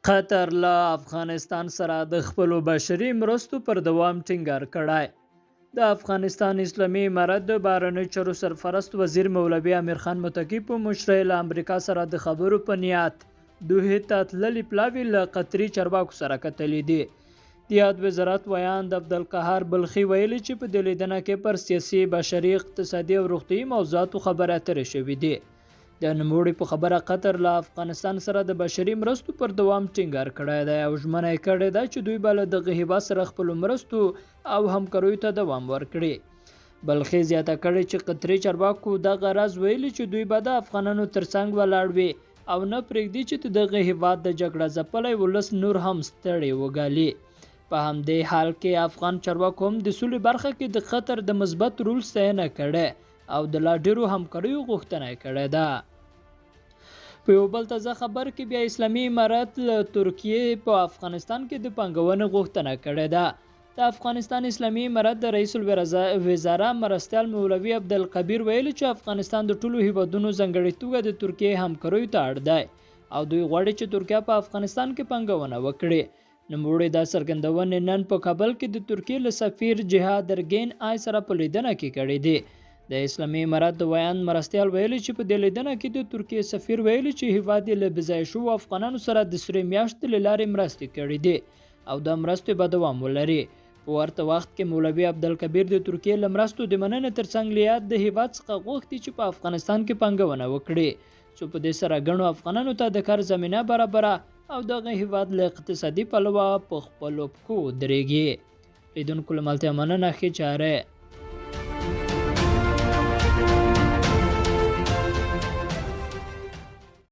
قطر له افغانستان سره د خپلو بشري مرستو پر دوام ټینګار کړی. د افغانستان اسلامي امارت د بهرنیو چارو سرپرست وزیر مولوي امیرخان متقي په مشرۍ له امریکا سره د خبرو په نیت دوحې ته تللي پلاوي له قطري چارواکو سره کتلي دي. د یاد وزارت ویاند عبدالقهار بلخي ویلي چې په دې لیدنه کې پر سیاسي، بشري، اقتصادي او روغتیايي موضوعاتو خبرې اترې شوې دي. د نوموړي په خبره قطر له افغانستان سره د بشري مرستو پر دوام ټینګار کړی دی او ژمنه یې کړې ده چې دوی به له دغه هیواد سره خپلو مرستو او همکاریو ته دوام ورکړي. بلخي زیاته کړې چې قطري چارواکو دغه راز ویلي چې دوی به د افغانانو ترڅنګ ولاړ وي او نه پرېږدي چې د دغه هیواد د جګړه ځپلی ولس نور هم ستړي وګالي. په همدې حال کې افغان چارواکو هم د سولې برخه کې د قطر د مثبت رول ستاینه کړې او د لا ډیرو همکاریو غوښتنه یې کړې ده. په یو بل تازه خبر کې بیا اسلامي امارت له ترکیې په افغانستان کې د پانګونې غوښتنه کړې ده. د افغانستان اسلامي امارت د رئیس الوزرا مرستیال مولوي عبدالکبیر ویلي چې افغانستان د ټولو هیوادونو ځانګړې توګه د ترکیې همکاریو ته اړ دی او دوی غواړي چې ترکیه په افغانستان کې پانګونه وکړي. نوموړي دا څرګندونې نن په کابل کې د ترکیې له سفیر جهاد ارګین آی سره په لیدنه کې کړې دي. د اسلامي امارت د ویاند مرستیال ویلي چې په دې لیدنه کې د ترکیې سفیر ویلي چې هیواد یې له بېځایه شوو افغانانو سره د سرې میاشتې له لارې مرستې کړې دي او دا مرستې به دوام ولري. په ورته وخت کې مولوي عبدالکبیر د ترکیې له مرستو د مننې ترڅنګ له یاد د هیواد څخه غوښتي چې په افغانستان کې پانګونه وکړي څو په دې سره ګڼو افغانانو ته د کار زمینه برابره او دغه هیواد له اقتصادي پلوه په خپلو پښو ودرېږي. لیدونکو له ملتیا مننه، ښې چارې.